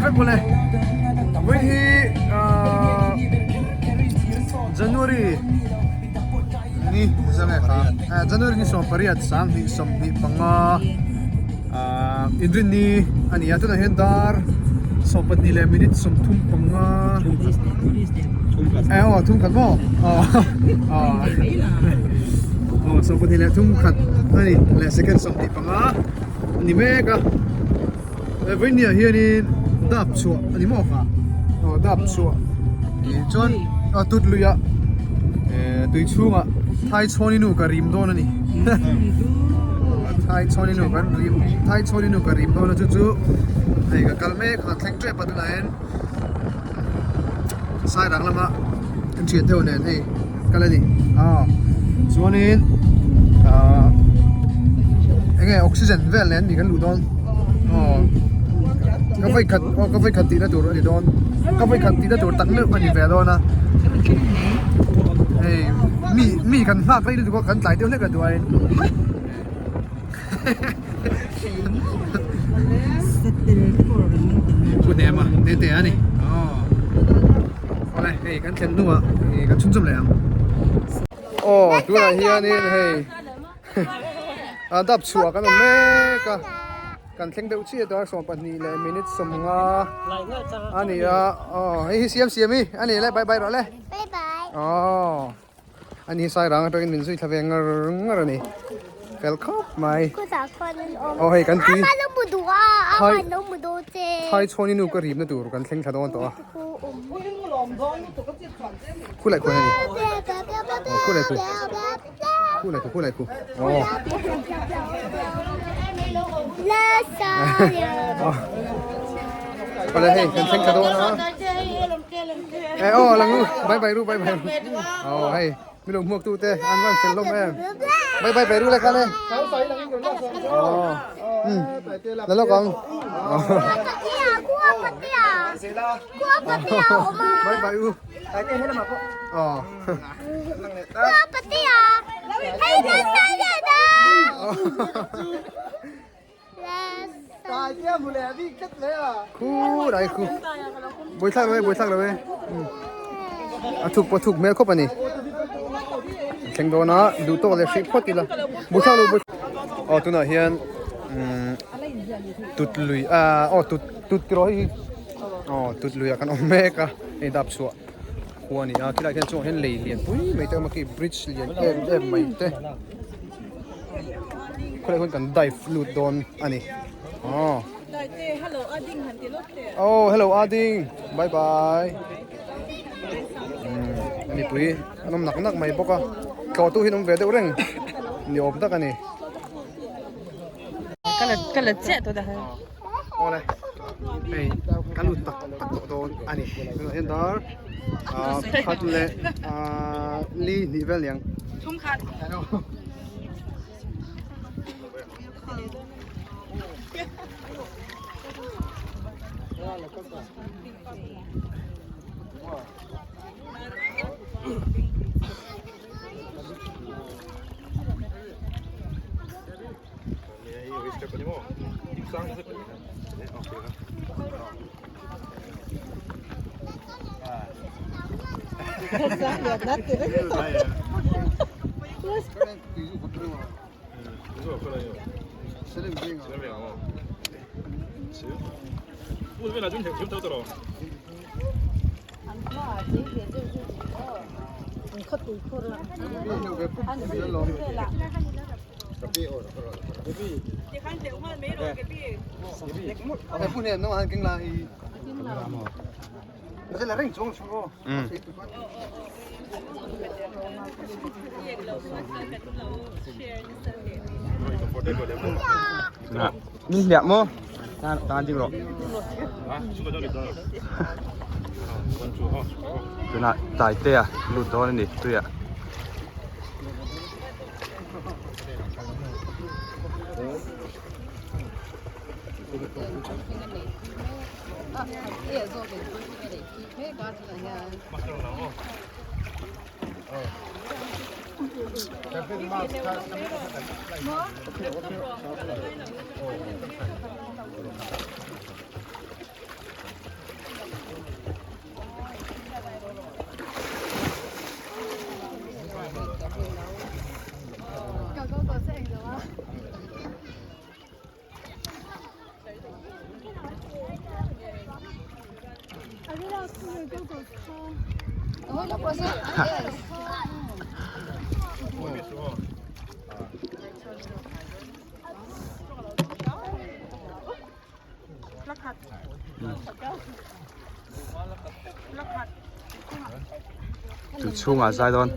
vek bawlh e. Vawiin hi ahh January ni zan e kha January ni 18 2025 ahh inrinni a ni a tunah hian dar 12 leh minute 35 eh aw thumkhat maw aw aw 12 leh thumkhat a ni leh second 25. A ni mek a he vawinia hianin dap chhuah a ni maw kha aw dap chhuah tih chuan a tut lui a eh tui chhungah thai chhawni nu ka rim dawn a ni thai chhawni nu kan rim thai chhawni nu ka rim dawn a chu chu hei ka kal mek a thleng tep a tunah hian Sairang lama kan thian deuh nen hei kal a ni aw chuanin ahh enge oxygen vel nen mi kan luh dawn aw ka vawi khat aw ka vawi khat tihna tur a ni dawn ka vawi khat tihna tur tak meuh a ni ve dawn a hei mi mi kan nghak rei lutuk a kan tlai deuh hlek a duaiin. Pu Hnema te te a ni awle hei kan thlen hnuah kan chhunchawm leh ang aw tunah hianin hei a dap chhuah kan awm mek a kan thleng deuh chiah tawh a 12 leh minute 50 a ni a aw hei hi siam siam hi a ni le bye bye rawh le bye bye aw. Ani sai rang atangin min zui thla ve ngar ngar a ni. Fel khawp mai. Aw hei kan tui. Thai thai chhawni nu ka rimna tur kan thleng thla dawn tawh a. Khu leh khu a ni. Aw khu leh khu. Khu leh khu khu leh khu. Aw. Awle hei kan thleng thla dawn a. Eh aw lang u bye bye ru bye bye ru aw hei mi lo hmuak tu te an van fel hlawm em bye bye bye ru le kha le aw um la lawk ang bye bye u aw Khu dai khu bui thlak lo e bui thlak lo e a thuk pawh thuk hmel khawp a ni thleng dawn a duh tawk leh hrih phawt ila bui thlak lo bui aw tunah hian umm tut lui ah aw tut tut tiraw hei hi aw tut lui ah kan awm mek a hei dap chhuah khua a ni a khilaiah khian chungah hian lei lian pui mai te a awm a khi bridge lian em em mai te. Khawlai hun kan dive lut dawn a ni. Aw. Hello Ading han ti lawk teh. Oh, hello Ading. Bye bye. Um, mipui an awm nak nak mai bawk a. Tlawh tu hi an awm ve deuh reng. Ni awm tak a ni. Ka la ka la chiah tawh dah. Awle. Hei ka lut tak tak tawh dawn a ni. Tunah hian dar khat leh li hnih vel niang. Thum khat. Min hliah maw? Tan ding rawh. Tunah Taitea lut dawn a ni tuiah. Tui chhungah zai dawn.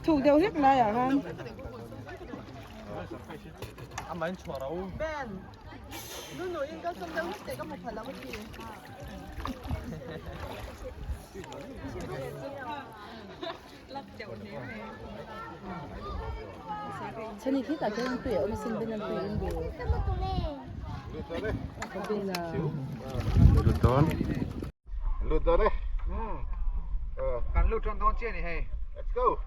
Thuk deuh hlek lai ah khan. Lut dawn. Lut dawn e. Kan lut dawn dawn chiah ni hei. Let's go.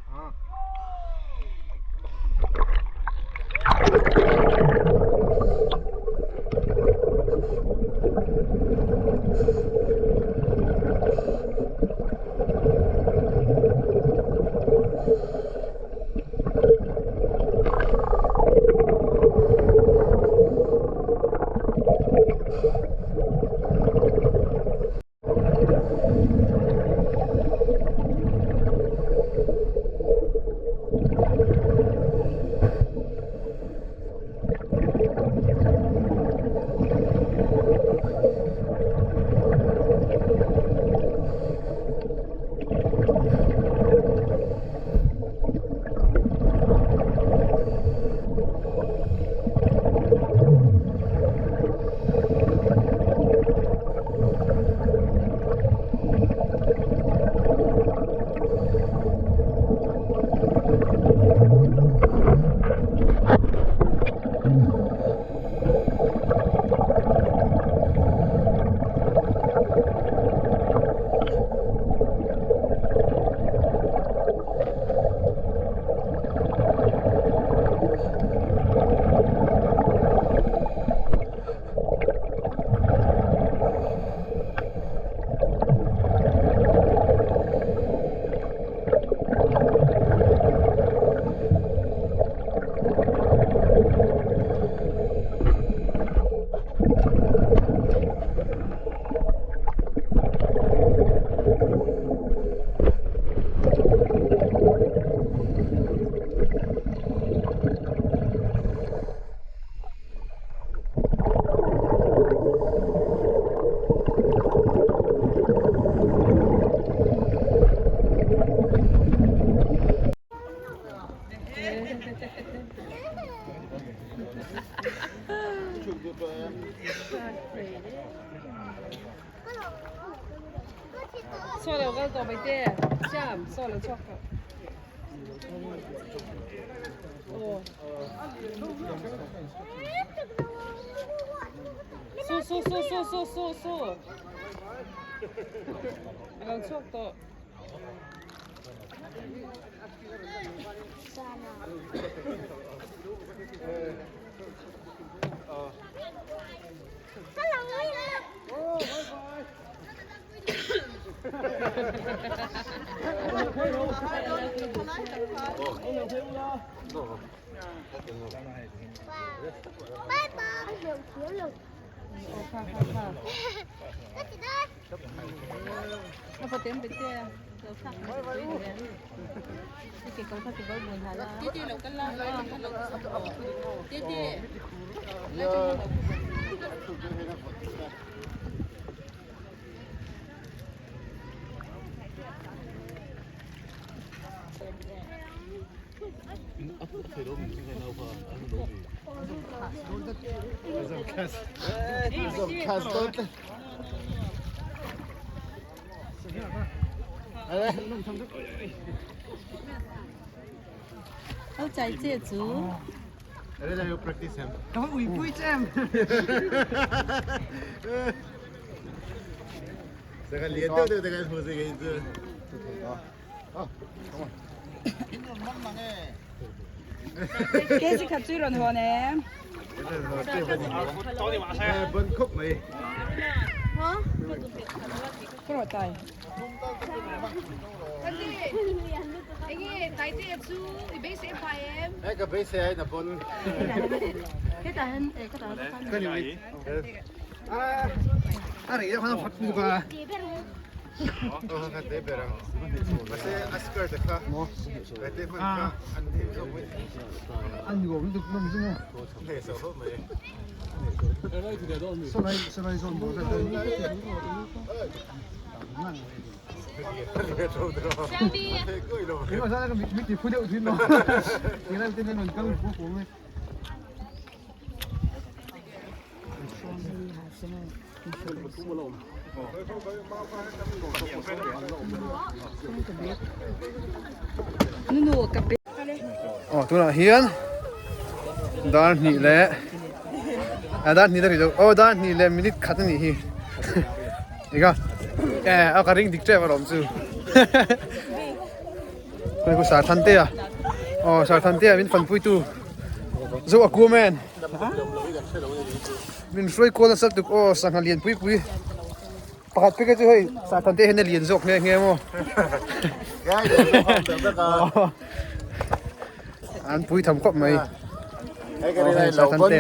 Aw tunah hian dar hnih leh a dar hnih la ri lo aw dar hnih leh minute khat a nih hi eng a eh a ka ring dik tep alawm chu hei khu Sarthantea aw Sarthantea min fanpuitu zo a kuam en. Min hruai kual nasa tuk aw sangha lian pui pui pakhat phei kha chu hei sahtan te hian a lian zawk nghe nghe maw an pui tham khawp mai sahtan te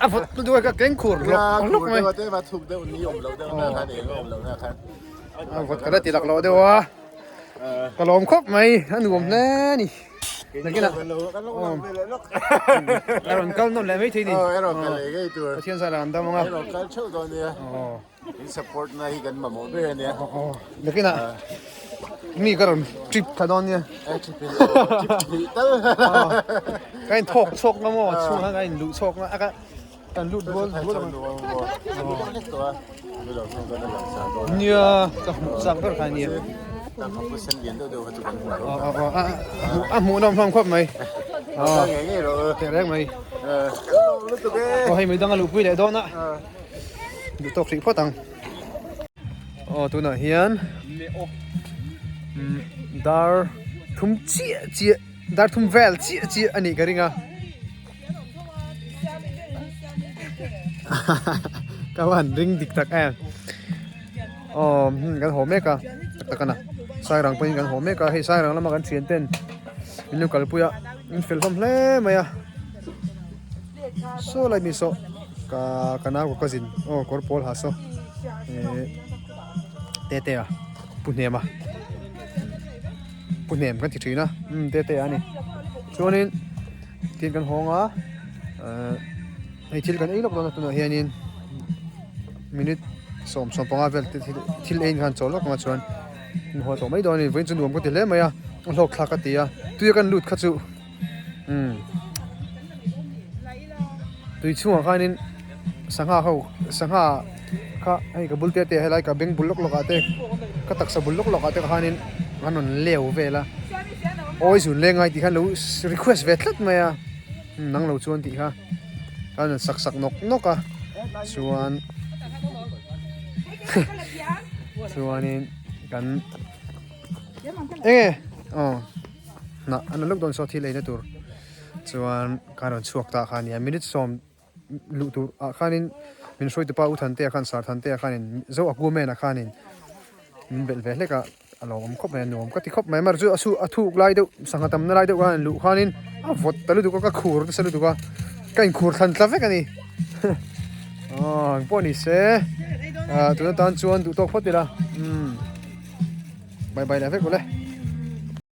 a vawt lutuk a ka keng khur hlawk hlawk mai a vawt ka la ti lak loh deuh a ka lawm khawp mai a nuam hle a ni. Nakinah a rawn kal nawn leh mai thei ni. Aw, a rawn kal leh ngei tur. Pathian zara an dam ang a. A rawn kal theuh dawn nia. In support na hi kan mamawh ber a nia. Nakinah mi ka rawn trip tha dawn nia. Trip in aw, trip thei tal. Ka in thawk chhawk nga maw, chhungah ka in luh chhawk nga a ka kan lut rual rual ang. Nia ka hmuh chak ber kha a nia. A hmuh nawm hlawm khawp mai. Teh reng mai. Aw hei midang a luhpui leh dawn a. Duh tawk hrih phawt ang. Aw tunah hian dar thum chiah chiah dar thum vel chiah chiah a nih ka ring a. Ka van ring dik tak em aw hmm kan haw mek a tak tak a na sairang pawhin kan haw mek a hei sairang lama kan thian ten min lo kalpui a min fel hlawm hle mai a saw lai mi saw ka ka nau ka cousin aw kawr pawl ha saw eh tete a pu hnem a pu hnem kan ti thin a umm tete a ni chuanin. Tin kan hawng a ehh hei thil kan ei lawk dawn a tunah hianin minute 15 vel te thil thil eiin khan chawl lawk ang a chuan an haw tawh mai dawn a ni vawiin chu nuam ka ti hle mai a a hlawk thlak ka ti a tui a kan lut kha chu. Umm tui chhungah khanin sangha ho sangha kha hei ka bul te te helai ka beng bul lawk lawk ah te ka taksa bul lawk lawk ah te khanin an rawn leu vel a awi zun leng ngai tih khan lo request ve tlat mai a nang lo chuan tih kha an rawn sak sak nawk nawk a chuan chuanin kan enge aw. Hnah an la lawk dawn saw thil eina tur chuan ka rawn chhuak ta kha ania minute sawm luh tur ah khanin min hruai tupa u Thantea khan sir Thantea khanin zo a kumen ah khanin min belh ve hlek a a lo awm khawp mai a nuam ka ti khawp mai amaherawhchu chu a su a thuk lai deuh sangha tamna lai deuh khan luh khanin a vawt ta lutuk a ka khur nasa lutuk a ka inkhur thlan tla vek a ni aw engpawh ni se ah tuna tan chuan duh tawk phawt ila umm bye bye leh vek ule.